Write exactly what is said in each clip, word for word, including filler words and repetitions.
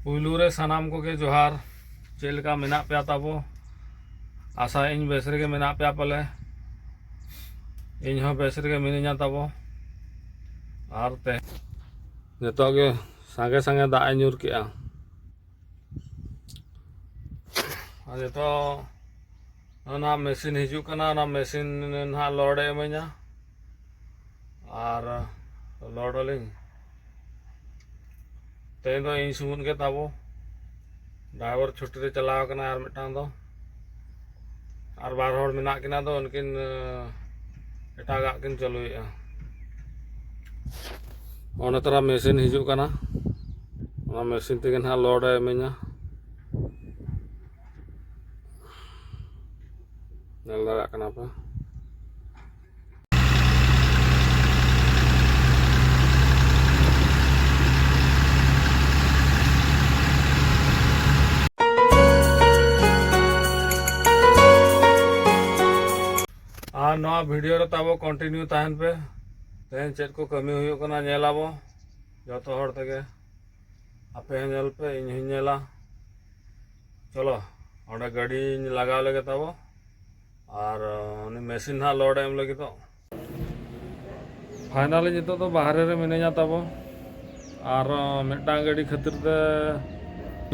ᱯᱩᱭᱞᱩ ᱨᱮ ᱥᱟᱱᱟᱢ ᱠᱚᱜᱮ ᱡᱚᱦᱟᱨ᱾ ᱪᱮᱫ ᱞᱮᱠᱟ ᱢᱮᱱᱟᱜ ᱯᱮᱭᱟ ᱛᱟᱵᱚ? ᱟᱥᱟᱭᱟᱹᱧ ᱵᱮᱥ ᱨᱮᱜᱮ ᱢᱮᱱᱟᱜ ᱯᱮᱭᱟ ᱯᱟᱞᱮ᱾ ᱤᱧ ᱦᱚᱸ ᱵᱮᱥ ᱨᱮᱜᱮ ᱢᱤᱱᱟᱹᱧᱟ ᱛᱟᱵᱚ᱾ ᱟᱨ ᱛᱮ ᱱᱤᱛᱚᱜ ᱜᱮ ᱥᱟᱸᱜᱮ ᱥᱟᱸᱜᱮ ᱫᱟᱜ ᱮ ᱧᱩᱨ ᱠᱮᱜᱼᱟ᱾ ᱟᱨ ᱱᱤᱛᱚᱜ ᱚᱱᱟ ᱢᱮᱥᱤᱱ ᱦᱤᱡᱩᱜ ᱠᱟᱱᱟ, ᱚᱱᱟ ᱢᱮᱥᱤᱱ ᱱᱟᱦᱟᱜ ᱞᱳᱰ ᱮ ᱤᱢᱟᱹᱧᱟ ᱟᱨ ᱞᱳᱰ ᱟᱹᱞᱤᱧ᱾ ᱛᱮᱦᱮᱧ ᱫᱚ ᱤᱧ ᱥᱩᱢᱩᱝ ᱜᱮ ᱛᱟᱵᱚ᱾ ᱰᱨᱟᱭᱵᱷᱟᱨ ᱪᱷᱩᱴᱤ ᱨᱮ ᱪᱟᱞᱟᱣ ᱠᱟᱱᱟᱭ ᱟᱨ ᱢᱤᱫᱴᱟᱝ ᱫᱚ᱾ ᱟᱨ ᱵᱟᱨ ᱦᱚᱲ ᱢᱮᱱᱟᱜ ᱠᱤᱱᱟ, ᱫᱚ ᱩᱱᱠᱤᱱ, ᱮ, ᱮᱴᱟᱜᱟᱜ ᱠᱤᱱ ᱪᱟᱹᱞᱩᱭᱮᱫᱼᱟ᱾ ᱚᱱᱟ ᱛᱚᱨᱟ ᱢᱮᱥᱤᱱ ᱦᱤᱡᱩᱜ ᱠᱟᱱᱟ, ᱚᱱᱟ ᱢᱮᱥᱤᱱ ᱛᱮᱜᱮ ᱱᱟᱦᱟᱜ ᱞᱳᱰ ᱮ ᱤᱢᱟᱹᱧᱟ᱾ ᱧᱮᱞ ᱫᱟᱲᱮᱭᱟᱜ ᱠᱟᱱᱟ ᱯᱮ᱾ ᱟᱨ ᱱᱚᱣᱟ ᱵᱷᱤᱰᱤᱭᱳ ᱨᱮ ᱛᱟᱵᱚ ᱠᱚᱱᱴᱤᱱᱤᱭᱩ ᱛᱟᱦᱮᱱ ᱯᱮ᱾ ᱛᱮᱦᱮᱧ ᱪᱮᱫ ᱠᱚ ᱠᱟᱹᱢᱤ ᱦᱩᱭᱩᱜ ᱠᱟᱱᱟ, ᱧᱮᱞ ᱟᱵᱚ ᱡᱚᱛᱚ ᱦᱚᱲ ᱛᱮᱜᱮ᱾ ᱟᱯᱮ ᱦᱚᱸ ᱧᱮᱞ ᱯᱮ, ᱤᱧ ᱦᱚᱸᱧ ᱧᱮᱞᱟ᱾ ᱪᱚᱞᱚ, ᱚᱸᱰᱮ ᱜᱟᱹᱰᱤᱧ ᱞᱟᱜᱟᱣ ᱞᱮᱜᱮ ᱛᱟᱵᱚ᱾ ᱟᱨ ᱩᱱᱤ ᱢᱮᱥᱤᱱ ᱦᱟᱸᱜ ᱞᱳᱰ ᱮᱢ ᱞᱟᱹᱜᱤᱫᱚᱜ᱾ ᱯᱷᱟᱭᱱᱟᱞᱤ ᱱᱤᱛᱚᱜ ᱫᱚ ᱵᱟᱦᱨᱮ ᱨᱮ ᱢᱤᱱᱟᱹᱧᱟ ᱛᱟᱵᱚ᱾ ᱟᱨ ᱢᱤᱫᱴᱟᱝ ᱜᱟᱹᱰᱤ ᱠᱷᱟᱹᱛᱤᱨ ᱛᱮ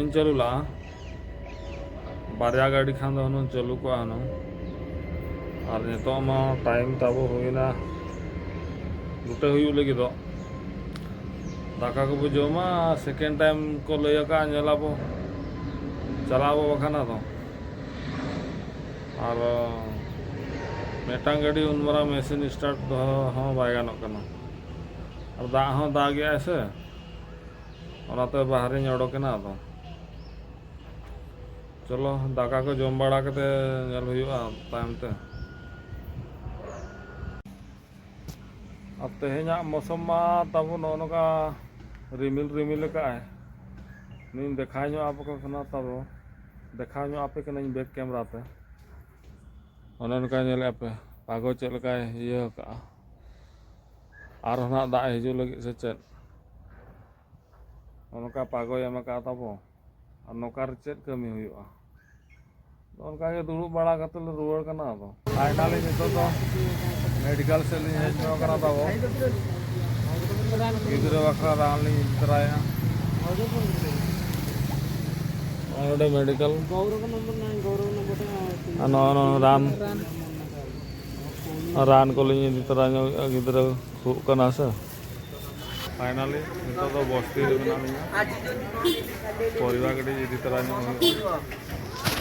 ᱤᱧ ᱪᱟᱹᱞᱩ ᱞᱟᱜᱼᱟ᱾ ᱵᱟᱨᱭᱟ ᱜᱟᱹᱰᱤ ᱠᱷᱟᱱ ᱫᱚ ᱦᱩᱱᱟᱹᱝ ᱪᱟᱹᱞᱩ ᱠᱚᱜᱼᱟ ᱦᱩᱱᱟᱹᱝ᱾ ᱟᱨ ᱱᱤᱛᱚᱜ ᱢᱟ ᱴᱟᱭᱤᱢ ᱛᱟᱵᱚ ᱦᱩᱭᱱᱟ ᱫᱩᱴᱟᱹ ᱦᱩᱭᱩᱜ ᱞᱟᱹᱜᱤᱫᱚᱜ᱾ ᱫᱟᱠᱟ ᱠᱚᱵᱚ ᱡᱚᱢᱟ, ᱥᱮᱠᱮᱱᱰ ᱴᱟᱭᱤᱢ ᱠᱚ ᱞᱟᱹᱭ ᱟᱠᱟᱫᱼᱟ, ᱧᱮᱞ ᱟᱵᱚ, ᱪᱟᱞᱟᱜ ᱟᱵᱚ ᱵᱟᱠᱷᱟᱱ ᱟᱫᱚ᱾ ᱟᱨ ᱢᱤᱫᱴᱟᱝ ᱜᱟᱹᱰᱤ ᱩᱱ ᱢᱟᱨᱟᱝ ᱢᱮᱥᱤᱱ ᱥᱴᱟᱨᱴ ᱫᱚᱦᱚ ᱦᱚᱸ ᱵᱟᱭ ᱜᱟᱱᱚᱜ ᱠᱟᱱᱟ᱾ ᱟᱨ ᱫᱟᱜ ᱦᱚᱸ ᱫᱟᱜᱮᱜᱼᱟᱭ ᱥᱮ, ᱚᱱᱟᱛᱮ ᱵᱟᱦᱨᱮᱧ ᱚᱰᱚᱠᱮᱱᱟ ᱟᱫᱚ᱾ ᱪᱚᱞᱚ, ᱫᱟᱠᱟ ᱠᱚ ᱡᱚᱢ ᱵᱟᱲᱟ ᱠᱟᱛᱮ ᱧᱮᱞ ᱦᱩᱭᱩᱜᱼᱟ ᱛᱟᱭᱚᱢ ᱛᱮ᱾ ᱟᱨ ᱛᱮᱦᱮᱧᱟᱜ ᱢᱳᱥᱚᱢ ᱢᱟ ᱛᱟᱵᱚ ᱱᱚᱜᱼᱚ ᱱᱚᱝᱠᱟ ᱨᱤᱢᱤᱞ ᱨᱤᱢᱤᱞ ᱟᱠᱟᱫᱼᱟᱭ᱾ ᱱᱤᱧ ᱫᱮᱠᱷᱟᱣ ᱧᱚᱜ ᱟᱯᱮ ᱠᱟᱱᱟ ᱛᱟᱵᱚ, ᱫᱮᱠᱷᱟᱣ ᱧᱚᱜ ᱟᱯᱮ ᱠᱟᱹᱱᱟᱹᱧ ᱵᱮᱠ ᱠᱮᱢᱨᱟ ᱛᱮ᱾ ᱚᱱᱮ ᱚᱱᱠᱟ ᱧᱮᱞᱮᱫᱼᱟ ᱯᱮ, ᱯᱟᱜᱚ ᱪᱮᱫ ᱞᱮᱠᱟᱭ ᱤᱭᱟᱹ ᱟᱠᱟᱫᱼᱟ᱾ ᱟᱨᱦᱚᱸ ᱱᱟᱜ ᱫᱟᱜ ᱦᱤᱡᱩᱜ ᱞᱟᱹᱜᱤᱫ ᱥᱮ ᱪᱮᱫ? ᱱᱚᱝᱠᱟ ᱯᱟᱜᱚᱭ ᱮᱢ ᱟᱠᱟᱫ ᱛᱟᱵᱚ, ᱟᱨ ᱱᱚᱝᱠᱟ ᱨᱮ ᱪᱮᱫ ᱠᱟᱹᱢᱤ ᱦᱩᱭᱩᱜᱼᱟ? ᱟᱫᱚ ᱚᱱᱠᱟ ᱜᱮ ᱫᱩᱲᱩᱵ ᱵᱟᱲᱟ ᱠᱟᱛᱮ ᱞᱮ ᱨᱩᱣᱟᱹᱲ ᱠᱟᱱᱟ᱾ ᱟᱫᱚ ᱯᱷᱟᱭᱱᱟᱞᱤ ᱱᱤᱛᱚᱜ ᱫᱚ ᱢᱮᱰᱤᱠᱮᱞ ᱥᱮᱫ ᱞᱤᱧ ᱦᱮᱡ ᱧᱚᱜ ᱠᱟᱱᱟ ᱛᱟᱵᱚ᱾ ᱜᱤᱫᱽᱨᱟᱹ ᱵᱟᱠᱷᱨᱟ ᱨᱟᱱ ᱞᱤᱧ ᱤᱫᱤ ᱛᱚᱨᱟᱭᱟ᱾ ᱱᱚᱰᱮ ᱢᱮᱰᱤᱠᱮᱞ ᱟᱨ ᱱᱚᱜᱼᱚ ᱱᱚᱣᱟ ᱨᱟᱱ, ᱨᱟᱱ ᱠᱚᱞᱤᱧ ᱤᱫᱤ ᱛᱚᱨᱟ ᱧᱚᱜᱮᱜᱼᱟ, ᱜᱤᱫᱽᱨᱟᱹ ᱠᱷᱩᱜ ᱠᱟᱱᱟ ᱥᱮ᱾ ᱯᱷᱟᱭᱱᱟᱞᱤ ᱱᱤᱛᱚᱜ ᱫᱚ ᱵᱚᱥᱛᱤ ᱨᱮ ᱢᱮᱱᱟᱜ ᱞᱤᱧᱟ᱾ ᱯᱚᱨᱤᱵᱟ ᱠᱟᱹᱴᱤᱡ ᱤᱫᱤ ᱛᱚᱨᱟ ᱧᱚᱜ ᱦᱩᱭᱩᱜᱼᱟ᱾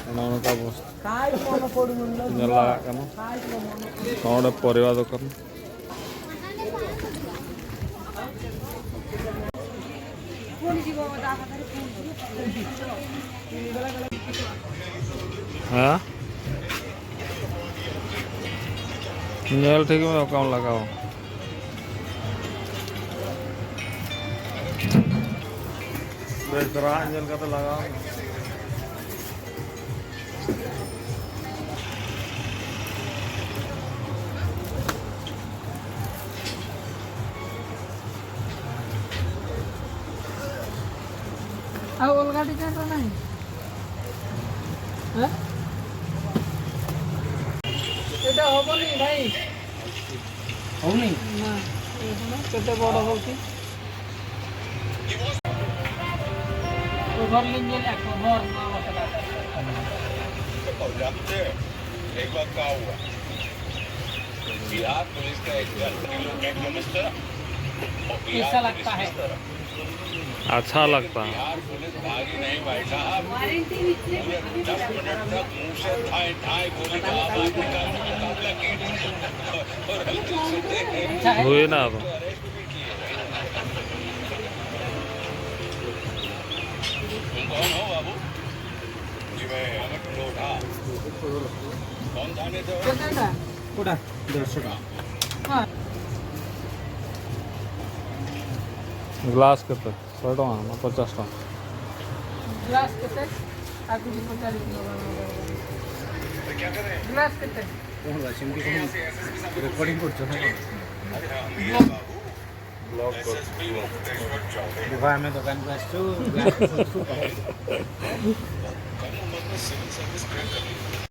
ᱚᱱᱮ ᱚᱱᱠᱟ ᱵᱚᱥᱛᱤ ᱧᱮᱞ ᱞᱟᱜᱟᱜ ᱠᱟᱱᱟ᱾ ᱱᱚᱰᱮ ᱯᱚᱨᱤᱵᱟ ᱫᱚᱠᱟᱱ᱾ ᱦᱮᱸ? ᱧᱮᱞ ᱴᱷᱤᱠ ᱢᱮ ᱚᱠᱟᱢ ᱞᱟᱜᱟᱣᱟ᱾ ᱵᱮᱥ ᱫᱷᱟᱨᱟ ᱧᱮᱞ ᱠᱟᱛᱮ ᱞᱟᱜᱟᱣ ᱢᱮ᱾ ଆଉ ଅଲଗା ଡିଜାଇନର ନାହିଁ? ଆଁ? ଏଇଟା ହବନି ଭାଇ। ହଉନି? ନା, ଏ ଶୁଣ, କେତେ ବଡ଼ ହଉଛି। କଭର ଲିଞ୍ଜେ ନା, କଭର। और जानते हैं, एक बार क्या हुआ? बिहार पुलिस का एक गैंगस्टर और बिहार कैसा पुलिस लगता है? अच्छा लगता है। बिहार पुलिस भागी नहीं भाई साहब, पूरे दस मिनट तक मुंह से ठाई ठाई गोली का आवाज निकालने का मुकाबला की और हल्के से अच्छा है। हुए ना अब। तुम कौन हो बाबू? जी मैं अमित लोढ़ा। कौन थाने से हो? କେତେଟା? କୋଉଟା? ଦେଢ଼ଶହ ଟଙ୍କା। ହଁ। ଗ୍ଲାସ୍ କେତେ? ଶହେ ଟଙ୍କା ନା ପଚାଶ ଟଙ୍କା? ଗ୍ଲାସ୍ କେତେ? ଆକୁ ବି ପଚାରିକି ନବା। ଗ୍ଲାସ୍ କେତେ? କ'ଣ ବା, ସେମିତି କ'ଣ ରେକର୍ଡିଂ କରୁଛ ନା କ'ଣ? ବ୍ଲଗ୍ କରୁଛୁ। ଦେଖ, ଆମେ ଦୋକାନକୁ ଆସିଛୁ, ଗ୍ଲାସ୍ ଖୋଲୁଛୁ, କଣ?